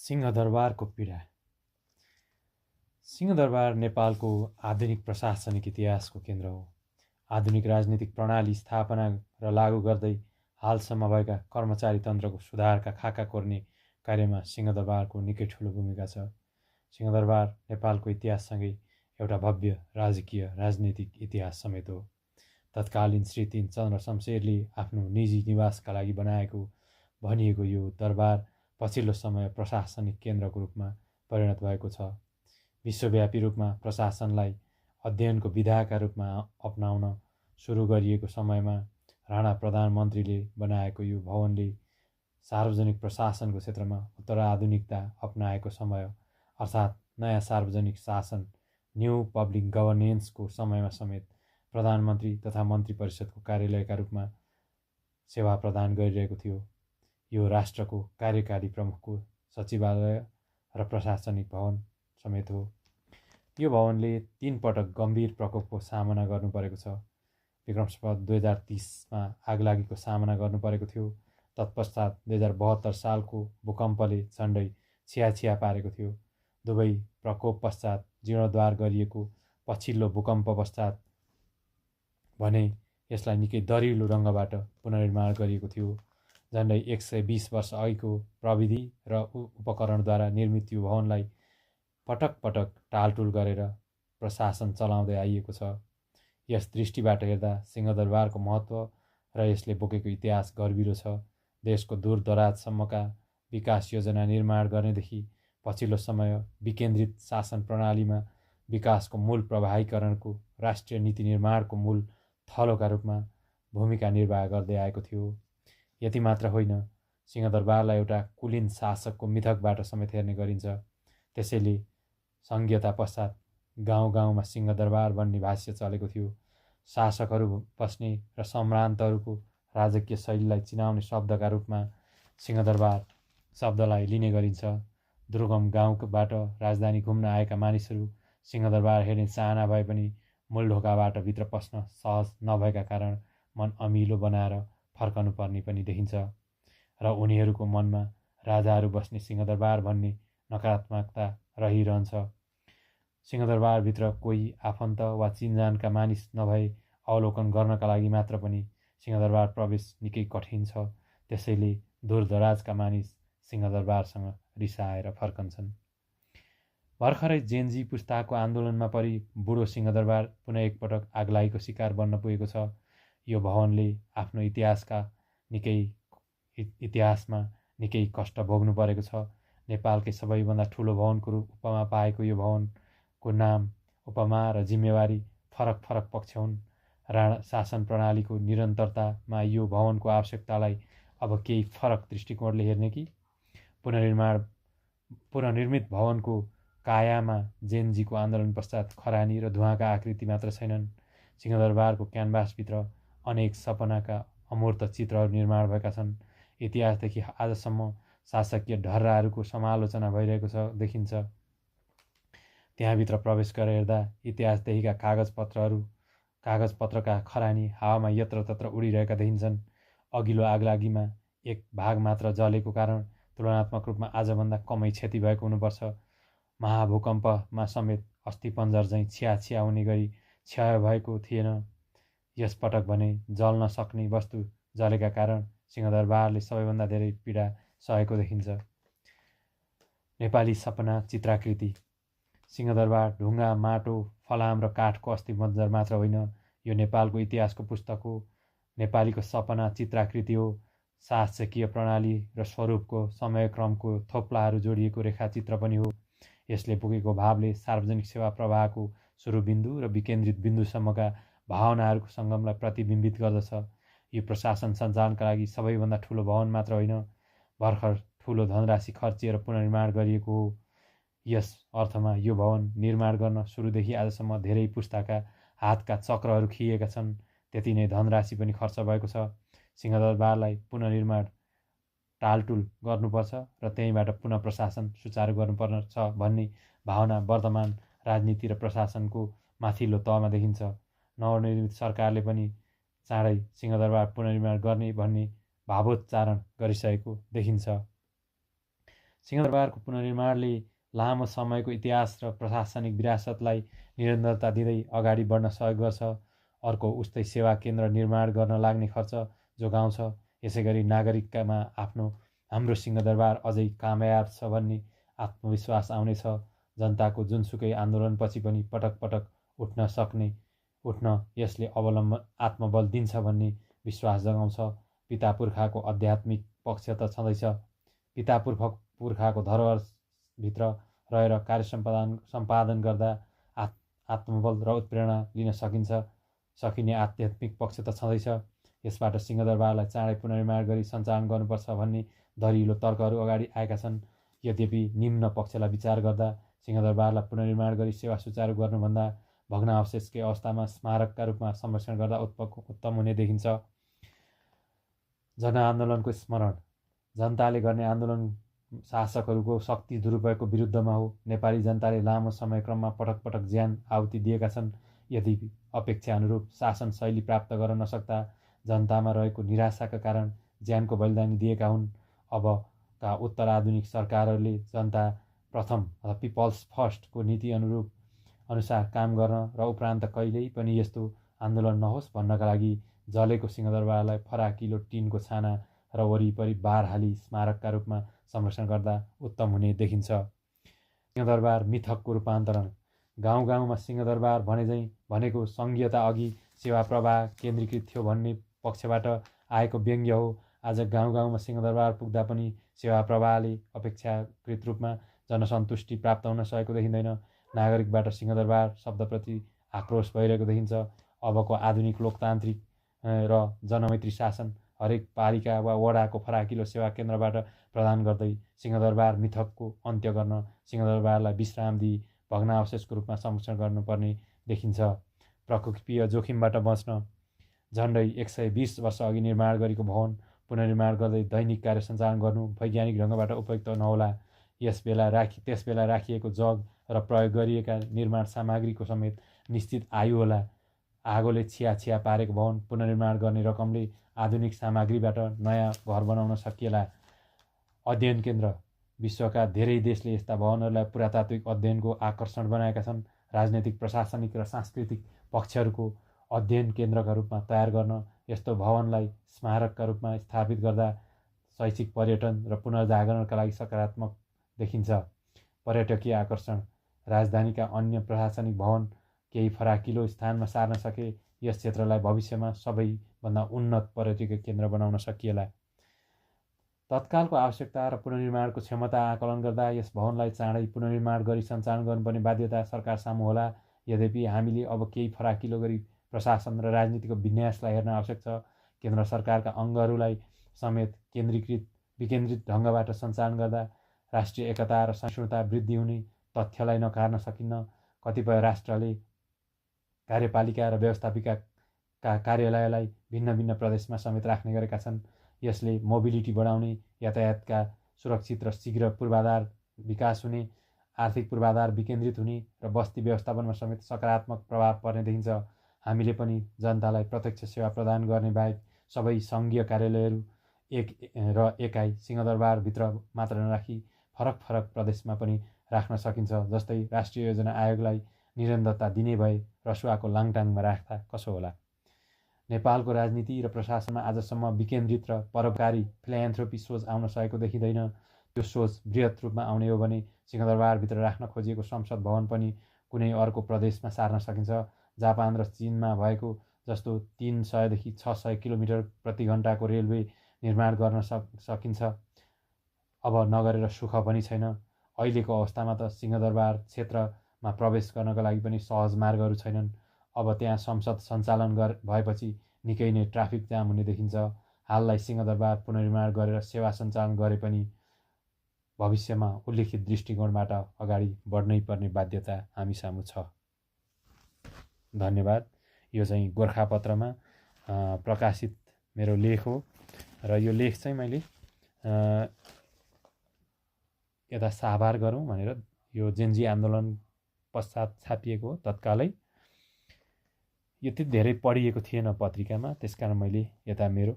सिंहदरबारको पीडा। सिंहदरबार नेपालको आधुनिक प्रशासनिक इतिहासको केन्द्र हो। आधुनिक राजनीतिक प्रणाली स्थापना र लागू गर्दै हालसम्म भएका कर्मचारी तन्त्रको सुधारका खाका कोर्ने कार्यमा सिंहदरबारको निकै ठुलो भूमिका छ। सिंहदरबार नेपालको इतिहाससँगै एउटा भव्य राजकीय राजनीतिक इतिहास समेत हो। तत्कालीन श्री 3 चन्द्र शमशेरले आफ्नो निजी निवासका लागि बनाएको भनिएको यो दरबार पछिल्लो समय प्रशासनिक केन्द्रको रूपमा परिणत भएको छ। विश्वव्यापी रूपमा प्रशासनलाई अध्ययनको विधाका रूपमा अपनाउन सुरु गरिएको समयमा राणा प्रधानमन्त्रीले बनाएको यो भवनले सार्वजनिक प्रशासनको क्षेत्रमा उत्तराधुनिकता अपनाएको समय अर्थात् नयाँ सार्वजनिक शासन न्यू पब्लिक गभर्नेन्सको समयमा समेत प्रधानमन्त्री तथा मन्त्री परिषदको कार्यालयका रूपमा सेवा प्रदान गरिरहेको थियो। यो राष्ट्रको कार्यकारी प्रमुखको सचिवालय र प्रशासनिक भवन समेत हो। यो भवनले 3 पटक गम्भीर प्रकोपको सामना गर्नु परेको छ। विक्रम सम्वत 2030मा आगलागीको सामना गर्नु परेको थियो। तत्पश्चात 2072 सालको भूकम्पले झन्डै छिया पारेको थियो। दुवै प्रकोप पश्चात जीर्णोद्धार गरिएको पछिल्लो भूकम्प पश्चात भने यसलाई निकै दरिलो ढङ्गबाट पुनर्निर्माण गरिएको थियो। झन्डै 120 वर्ष अघिको प्रविधि र उपकरणद्वारा निर्मित यो भवनलाई पटक पटक टालटुल गरेर प्रशासन चलाउँदै आइएको छ। यस दृष्टिबाट हेर्दा सिंहदरबारको महत्त्व र यसले बोकेको इतिहास गर्विलो छ। देशको दूरदराजसम्मका विकास योजना निर्माण गर्नेदेखि पछिल्लो समय विकेन्द्रित शासन प्रणालीमा विकासको मूल प्रवाहीकरणको राष्ट्रिय नीति निर्माणको मूल थलोका रूपमा भूमिका निर्वाह गर्दै आएको थियो। यति मात्र होइन, सिंहदरबारलाई एउटा कुलीन शासकको मिथकबाट समेत हेर्ने गरिन्छ। त्यसैले सङ्घीयता पश्चात गाउँ गाउँमा सिंहदरबार भन्ने भाष्य चलेको थियो। शासकहरू बस्ने र सम्रान्तहरूको राजकीय शैलीलाई चिनाउने शब्दका रूपमा सिंहदरबार शब्दलाई लिने गरिन्छ। दुर्गम गाउँबाट राजधानी घुम्न आएका मानिसहरू सिंहदरबार हेर्ने चाहना भए पनि मूलढोकाबाट भित्र पस्न सहज नभएका कारण मन अमिलो बनाएर फर्कनु पर्ने पनि देखिन्छ र उनीहरूको मनमा राजाहरू बस्ने सिंहदरबार भन्ने नकारात्मकता रहिरहन्छ। सिंहदरबारभित्र कोही आफन्त वा चिनजानका मानिस नभए अवलोकन गर्नका लागि मात्र पनि सिंहदरबार प्रवेश निकै कठिन छ। त्यसैले दूरदराजका मानिस सिंहदरबारसँग रिसाएर फर्कन्छन्। भर्खरै जेनजी पुस्ताको आन्दोलनमा परि बुढो सिंहदरबार पुनः एकपटक आगलागीको शिकार बन्न पुगेको छ। यो भवनले आफ्नो इतिहासमा निकै कष्ट भोग्नु परेको छ। नेपालकै सबैभन्दा ठुलो भवनको उपमा पाएको यो भवनको नाम, उपमा र जिम्मेवारी फरक फरक पक्ष हुन्। राणा शासन प्रणालीको निरन्तरतामा यो भवनको आवश्यकतालाई अब केही फरक दृष्टिकोणले हेर्ने कि? पुनर्निर्मित भवनको कायामा जेनजीको आन्दोलन पश्चात खरानी र धुवाँका आकृति मात्र छैनन्। सिंहदरबारको क्यानभासभित्र अनेक सपनाका अमूर्त चित्रहरू निर्माण भएका छन्। इतिहासदेखि आजसम्म शासकीय ढर्राहरूको समालोचना भइरहेको देखिन्छ। त्यहाँभित्र प्रवेश गरेर हेर्दा इतिहासदेखिका कागजपत्रका खरानी हावामा यत्रतत्र उडिरहेका देखिन्छन्। अघिल्लो आगलागीमा एक भाग मात्र जलेको कारण तुलनात्मक रूपमा आजभन्दा कमै क्षति भएको हुनुपर्छ। महाभूकम्पमा समेत अस्थिपञ्जर झैँ छिया हुने गरी क्षय भएको थिएन। यसपटक भने जल्न सक्ने वस्तु जलेका कारण सिंहदरबारले सबैभन्दा धेरै पीडा सहेको देखिन्छ। नेपाली सपना चित्राकृति। सिंहदरबार ढुङ्गा, माटो, फलाम र काठको अस्थिपञ्जर मात्र होइन, यो नेपालको इतिहासको पुस्तक हो। नेपालीको सपना चित्राकृति हो। शासकीय प्रणाली र स्वरूपको समयक्रमको थोप्लाहरू जोडिएको रेखाचित्र पनि हो। यसले बोकेको भावले सार्वजनिक सेवा प्रवाहको सुरुबिन्दु र विकेन्द्रित बिन्दुसम्मका भावनाहरूको सङ्गमलाई प्रतिबिम्बित गर्दछ। यो प्रशासन सञ्चालनका लागि सबैभन्दा ठुलो भवन मात्र होइन, भर्खर ठुलो धनराशि खर्चिएर पुनर्निर्माण गरिएको हो। यस अर्थमा यो भवन निर्माण गर्न सुरुदेखि आजसम्म धेरै पुस्ताका हातका चक्रहरू खिएका छन्। त्यति नै धनराशि पनि खर्च भएको छ। सिंहदरबारलाई पुनर्निर्माण टालटुल गर्नुपर्छ र त्यहीँबाट पुनः प्रशासन सुचारू गर्नुपर्छ भन्ने भावना वर्तमान राजनीति र प्रशासनको माथिल्लो तहमा देखिन्छ। नवनिर्मित सरकारले पनि चाँडै सिंहदरबार पुनर्निर्माण गर्ने भन्ने भावोच्चारण गरिसकेको देखिन्छ। सिंहदरबारको पुनर्निर्माणले लामो समयको इतिहास र प्रशासनिक विरासतलाई निरन्तरता दिँदै अगाडि बढ्न सहयोग गर्छ। अर्को उस्तै सेवा केन्द्र निर्माण गर्न लाग्ने खर्च जोगाउँछ। यसैगरी नागरिकमा हाम्रो सिंहदरबार अझै कामयाब छ भन्ने आत्मविश्वास आउनेछ। जनताको जुनसुकै आन्दोलनपछि पनि पटक पटक उठ्न यसले आत्मबल दिन्छ भन्ने विश्वास जगाउँछ। पिता पुर्खाको आध्यात्मिक पक्ष त छँदैछ। पिता पुर्खाको धरोहरभित्र रहेर कार्य सम्पादन गर्दा आत्मबल र उत्प्रेरणा लिन सकिने आध्यात्मिक पक्ष त छँदैछ। यसबाट सिंहदरबारलाई चाँडै पुनर्निर्माण गरी सञ्चालन गर्नुपर्छ भन्ने दरिलो तर्कहरू अगाडि आएका छन्। यद्यपि निम्न पक्षलाई विचार गर्दा सिंहदरबारलाई पुनर्निर्माण गरी सेवा सुचारू गर्नुभन्दा भग्नावशेषकै अवस्थामा स्मारकका रूपमा संरक्षण गर्दा उत्तम हुने देखिन्छ। जनआन्दोलनको स्मरण। जनताले गर्ने आन्दोलन शासकहरूको शक्ति दुरुपयोगको विरुद्धमा हो। नेपाली जनताले लामो समयक्रममा पटक पटक ज्यान आहुति दिएका छन्। यदि अपेक्षा अनुरूप शासन शैली प्राप्त गर्न नसक्दा जनतामा रहेको निराशाका कारण ज्यानको बलिदानी दिएका हुन्। अबका उत्तराधुनिक सरकारहरूले जनता प्रथम अथवा पिपल्स फर्स्टको नीति अनुसार काम गर्न र उपरान्त कहिल्यै पनि यस्तो आन्दोलन नहोस् भन्नका लागि जलेको सिंहदरबारलाई फराकिलो टिनको छाना र वरिपरि बार हाली स्मारकका रूपमा संरक्षण गर्दा उत्तम हुने देखिन्छ। सिंहदरबार मिथकको रूपान्तरण। गाउँ गाउँमा सिंहदरबार भनेको सङ्घीयता अघि सेवा प्रवाह केन्द्रीकृत थियो भन्ने पक्षबाट आएको व्यङ्ग्य हो। आज गाउँ गाउँमा सिंहदरबार पुग्दा पनि सेवा प्रवाहले अपेक्षाकृत रूपमा जनसन्तुष्टि प्राप्त हुन सकेको देखिँदैन। नागरिकबाट सिंहदरबार शब्दप्रति आक्रोश भइरहेको देखिन्छ। अबको आधुनिक लोकतान्त्रिक र जनमैत्री शासन हरेक पालिका वा वडाको फराकिलो सेवा केन्द्रबाट प्रदान गर्दै सिंहदरबार मिथकको अन्त्य गर्न सिंहदरबारलाई विश्राम दिई भग्नावशेषको रूपमा संरक्षण गर्नुपर्ने देखिन्छ। प्रकोपीय जोखिमबाट बच्न झन्डै 120 वर्ष अघि निर्माण गरेको भवन पुनर्निर्माण गर्दै दैनिक कार्य सञ्चालन गर्नु वैज्ञानिक ढङ्गबाट उपयुक्त नहोला। त्यसबेला राखिएको जग र प्रयोग गरिएका निर्माण सामग्रीको समेत निश्चित आयु होला। आगोले छिया पारेको भवन पुनर्निर्माण गर्ने रकमले आधुनिक सामग्रीबाट नयाँ घर बनाउन सकिएला। अध्ययन केन्द्र। विश्वका धेरै देशले यस्ता भवनहरूलाई पुरातात्विक अध्ययनको आकर्षण बनाएका छन्। राजनैतिक, प्रशासनिक र सांस्कृतिक पक्षहरूको अध्ययन केन्द्रका रूपमा तयार गर्न यस्तो भवनलाई स्मारकका रूपमा स्थापित गर्दा शैक्षिक, पर्यटन र पुनर्जागरणका लागि सकारात्मक देखिन्छ। पर्यटकीय आकर्षण। राजधानीका अन्य प्रशासनिक भवन केही फराकिलो स्थानमा सार्न सके यस क्षेत्रलाई भविष्यमा सबैभन्दा उन्नत पर्यटकीय केन्द्र बनाउन सकिएला। तत्कालको आवश्यकता र पुनर्निर्माणको क्षमता आकलन गर्दा यस भवनलाई चाँडै पुनर्निर्माण गरी सञ्चालन गर्नुपर्ने बाध्यता सरकार सामु होला। यद्यपि हामीले अब केही फराकिलो गरी प्रशासन र राजनीतिको विन्यासलाई हेर्न आवश्यक छ। केन्द्र सरकारका अङ्गहरूलाई समेत विकेन्द्रित ढङ्गबाट सञ्चालन गर्दा राष्ट्रिय एकता र सहिष्णुता वृद्धि हुने तथ्यलाई नकार्न सकिन्न। कतिपय राष्ट्रले कार्यपालिका र व्यवस्थापिकाका कार्यालयलाई भिन्न भिन्न प्रदेशमा समेत राख्ने गरेका छन्। यसले मोबिलिटी बढाउने, यातायातका सुरक्षित र शीघ्र पूर्वाधार विकास हुने, आर्थिक पूर्वाधार विकेन्द्रित हुने र बस्ती व्यवस्थापनमा समेत सकारात्मक प्रभाव पर्ने देखिन्छ। हामीले पनि जनतालाई प्रत्यक्ष सेवा प्रदान गर्ने बाहेक सबै सङ्घीय कार्यालयहरू एकाइ सिंहदरबारभित्र मात्र नराखी फरक प्रदेशमा पनि राख्न सकिन्छ। जस्तै राष्ट्रिय योजना आयोगलाई निरन्तरता दिने भए रसुवाको लाङटाङमा राख्दा कसो होला। नेपालको राजनीति र प्रशासनमा आजसम्म विकेन्द्रित र परोपकारी फिलान्थ्रोपी सोच आउन सकेको देखिँदैन। त्यो सोच बृहत रूपमा आउने हो भने सिंहदरबारभित्र राख्न खोजिएको संसद भवन पनि कुनै अर्को प्रदेशमा सार्न सकिन्छ। जापान र चीनमा भएको जस्तो 300 देखि 600 किलोमिटर प्रति घण्टाको रेलवे निर्माण गर्न सकिन्छ। अब नगरेर सुख पनि छैन। अहिलेको अवस्थामा त सिंहदरबार क्षेत्रमा प्रवेश गर्नका लागि पनि सहज मार्गहरू छैनन्। अब त्यहाँ संसद सञ्चालन भएपछि निकै नै ट्राफिक जाम हुने देखिन्छ। हाललाई सिंहदरबार पुनर्निर्माण गरेर सेवा सञ्चालन गरे पनि भविष्यमा उल्लेखित दृष्टिकोणबाट अगाडि बढ्नै पर्ने बाध्यता हामी सामु छ। धन्यवाद। यो चाहिँ गोर्खापत्रमा प्रकाशित मेरो लेख हो र यो लेख चाहिँ मैले यता साभार गरौँ भनेर यो जेन्जी आन्दोलन पश्चात छापिएको हो तत्कालै। यो त्यति धेरै पढिएको थिएन पत्रिकामा, त्यसकारण मैले यता मेरो